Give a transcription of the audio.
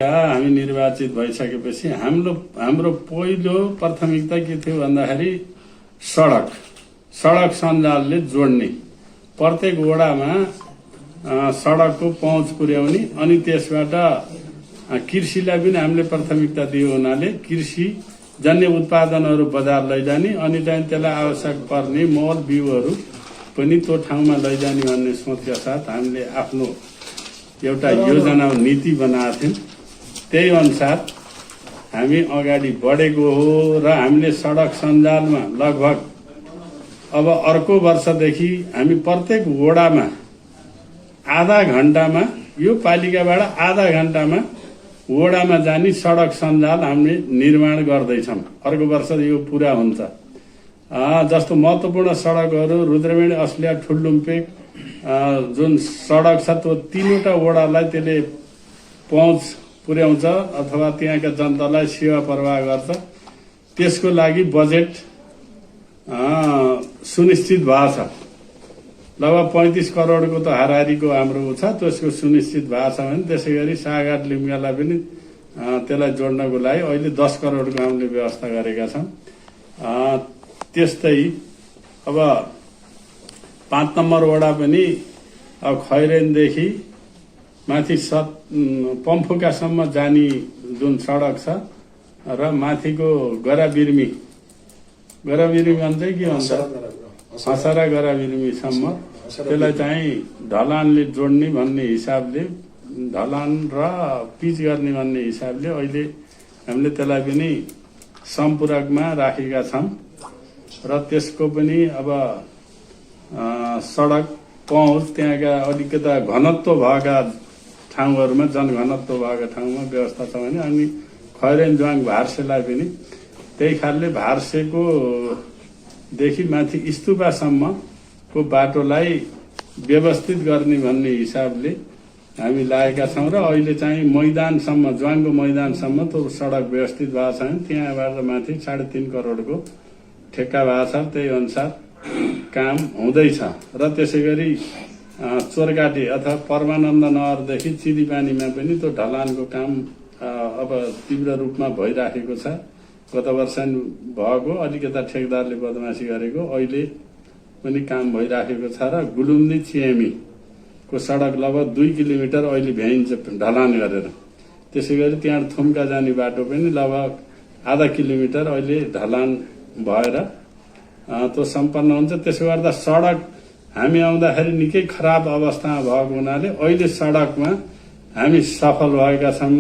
हामी निर्वाचित भइसकेपछि हाम्रो पहिलो प्राथमिकता के थियो भन्दाखेरि सडक सञ्जालले जोड्ने, प्रत्येक वडामा सडकको पहुँच पुर्याउने अनि त्यसबाट कृषिलाई पनि हामीले प्राथमिकता दियो हुनाले कृषि जन्य उत्पादनहरू बजार लैजाने अनि त्यसलाई आवश्यक पर्ने मल बिउहरू पनि त्यो ठाउँमा लैजाने भन्ने सोचका साथ हामीले आफ्नो एउटा योजना नीति बनाएको थियौं। त्यही अनुसार हामी अगाडि बढेको हो र हामीले सडक सञ्जालमा लगभग अब अर्को वर्षदेखि हामी प्रत्येक वडामा आधा घण्टामा, यो पालिकाबाट आधा घण्टामा वडामा जाने सडक सञ्जाल हामीले निर्माण गर्दैछौं। अर्को वर्ष यो पूरा हुन्छ। जस्तो महत्वपूर्ण सडकहरू रुद्रवेणी, अस्लिया, ठुल्लुम्पेक जुन सडक छ त्यो तीनवटा वडालाई त्यसले पहुँच पुर्याउँछ अथवा त्यहाँका जनतालाई सेवा प्रवाह गर्छ। त्यसको लागि बजेट सुनिश्चित भएको छ। लगभग 35 करोडको त हाराहारीको हाम्रो छ, त्यसको सुनिश्चित भएको छ भने त्यसै गरी सागाट लिम्गालाई पनि त्यसलाई जोड्नको लागि अहिले 10 करोडको हामीले व्यवस्था गरेका छौं। त्यस्तै अब 5 नम्बर वडा पनि अब खैरेनदेखि माथि पम्फुकासम्म जाने जुन सडक छ र माथिको गराबिर्मी भन्छ के भन्छ हसरा गराबिर्मीसम्म त्यसलाई चाहिँ ढलानले जोड्ने भन्ने हिसाबले, ढलान र पिच गर्ने भन्ने हिसाबले अहिले हामीले त्यसलाई पनि सम्पूरकमा राखेका छौं र त्यसको पनि अब सडक पहुँच त्यहाँका अलिकता घनत्व भएका ठाउँहरूमा, जनघनत्व भएका ठाउँमा व्यवस्था छ भने अनि खैरेन ज्वाङ भार्सेलाई पनि त्यही खालले भार्सेको देखि माथि स्तुपासम्मको बाटोलाई व्यवस्थित गर्ने भन्ने हिसाबले हामी लागेका छौं र अहिले चाहिँ मैदानसम्म, ज्वाङको मैदानसम्म त्यो सडक व्यवस्थित भएको छ भने त्यहाँबाट माथि 3.5 करोडको ठेक्का भएको छ। त्यही अनुसार काम हुँदैछ र त्यसै गरी चोरकाटी अथवा परमानन्द नगरदेखि चिदीपानीमा पनि त्यो ढलानको काम अब तीव्र रूपमा भइराखेको छ। गत वर्ष भएको अलिकता ठेकदारले बदमाशी गरेको अहिले पनि काम भइराखेको छ र गुलुम्दी चियामी को सडक लगभग 2 किलोमिटर अहिले भ्याइन्छ ढलान गरेर। त्यसै गरी त्यहाँ थुम्का जाने बाटो पनि लगभग आधा किलोमिटर अहिले ढलान भएर त्यो सम्पन्न हुन्छ। त्यसो गर्दा सडक हामी आउँदाखेरि निकै खराब अवस्थामा भएको हुनाले अहिले सडकमा हामी सफल भएका छौं।